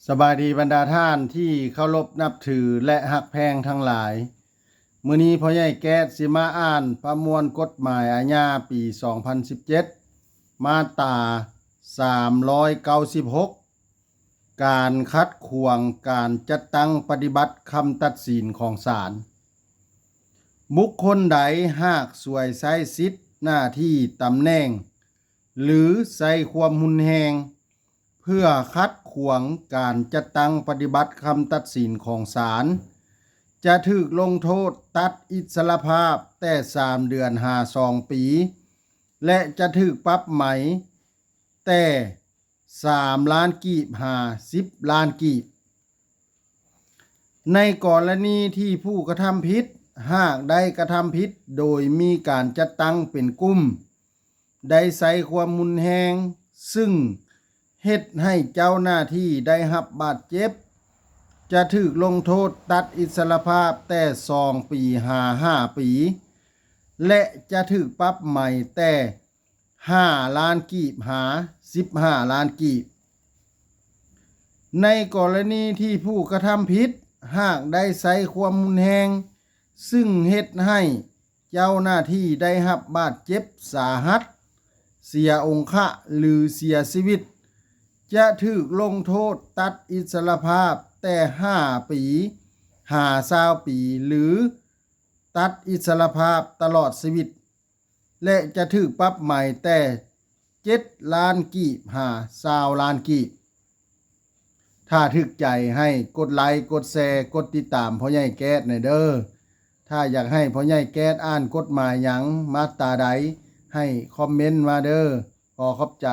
ສະບາຍດີບັນດາທ່ານທີ່ເຄົາລົບນັບຖື ແລະ ຮັກແພງທັງຫຼາຍ. ມື້ນີ້ພໍ່ໃຫຍ່ແກ້ດຊິມາອ່ານປະມວນກົດໝາຍອາຍາປີສອງພັນສິບເຈັດ ມາດຕາສາມຮ້ອຍເກົ້າສິບຫົກ ການຂັດຂວາງການຈັດຕັ້ງປະຕິບັດຄຳຕັດສິນຂອງສານ. ບຸກຄົນໃດຫາກສວຍໃຊ້ສິດໜ້າທີ່ຕຳແໜ່ງ ຫຼື ໃຊ້ຄວາມຮຸນແຮງ ເພື່ອຂັດຂວາງການຈັດຕັ້ງປະຕິບັດຄຳຕັດສິນຂອງສານ ຈະຖືກລົງໂທດຕັດອິດສະລະພາບແຕ່ສາມເດືອນຫາສອງປີ ແລະ ຈະຖືກປັບໃໝແຕ່ສາມລ້ານກີບຫາສິບລ້ານກີບ. ໃນກໍລະນີທີ່ຜູ້ກະທຳຜິດຫາກໄດ້ກະທຳຜິດໂດຍມີການຈັດຕັ້ງເປັນກຸ່ມ ໄດ້ໃຊ້ຄວາມຮຸນແຮງ ຊຶ່ງເຮັດໃຫ້ເຈົ້າໜ້າທີ່ໄດ້ຮັບບາດເຈັບ ຈະຖືກລົງໂທດຕັດອິດສະລະພາບແຕ່ສອງປີຫາຫ້າປີ ແລະ ຈະຖືກປັບໃໝແຕ່ຫ້າລ້ານກີບຫາສິບຫ້າລ້ານກີບ. ໃນກໍລະນີທີ່ຜູ້ກະທຳຜິດຫາກໄດ້ໃຊ້ຄວາມຮຸນແຮງ ຊຶ່ງເຮັດໃຫ້ເຈົ້າໜ້າທີ່ໄດ້ຮັບບາດເຈັບສາຫັດ, ເສຍອົງຄະ ຫຼື ເສຍຊີວິດ, ຈະຖືກລົງໂທດຕັດອິດສະລະພາບແຕ່ຫ້າປີຫາຊາວປີ ຫຼື ຕັດອິດສະລະພາບຕະຫຼອດຊີວິດ ແລະ ຈະຖືກປັບໃໝແຕ່ເຈັດລ້ານກີບຫາຊາວລ້ານກີບ. ຖ້າຖືກໃຈໃຫ້ກົດໄລ, ກົດແຊ, ກົດຕິດຕາມພໍ່ໃຫຍ່ແກ້ດແດ່ເດີ້. ຖ້າຢາກໃຫ້ພໍ່ໃຫຍ່ແກ້ດອ່ານກົດໝາຍຫຍັງ, ມາດຕາໃດ, ໃຫ້ຄອມເມັນມາເດີ້. ຂໍຂອບໃຈ.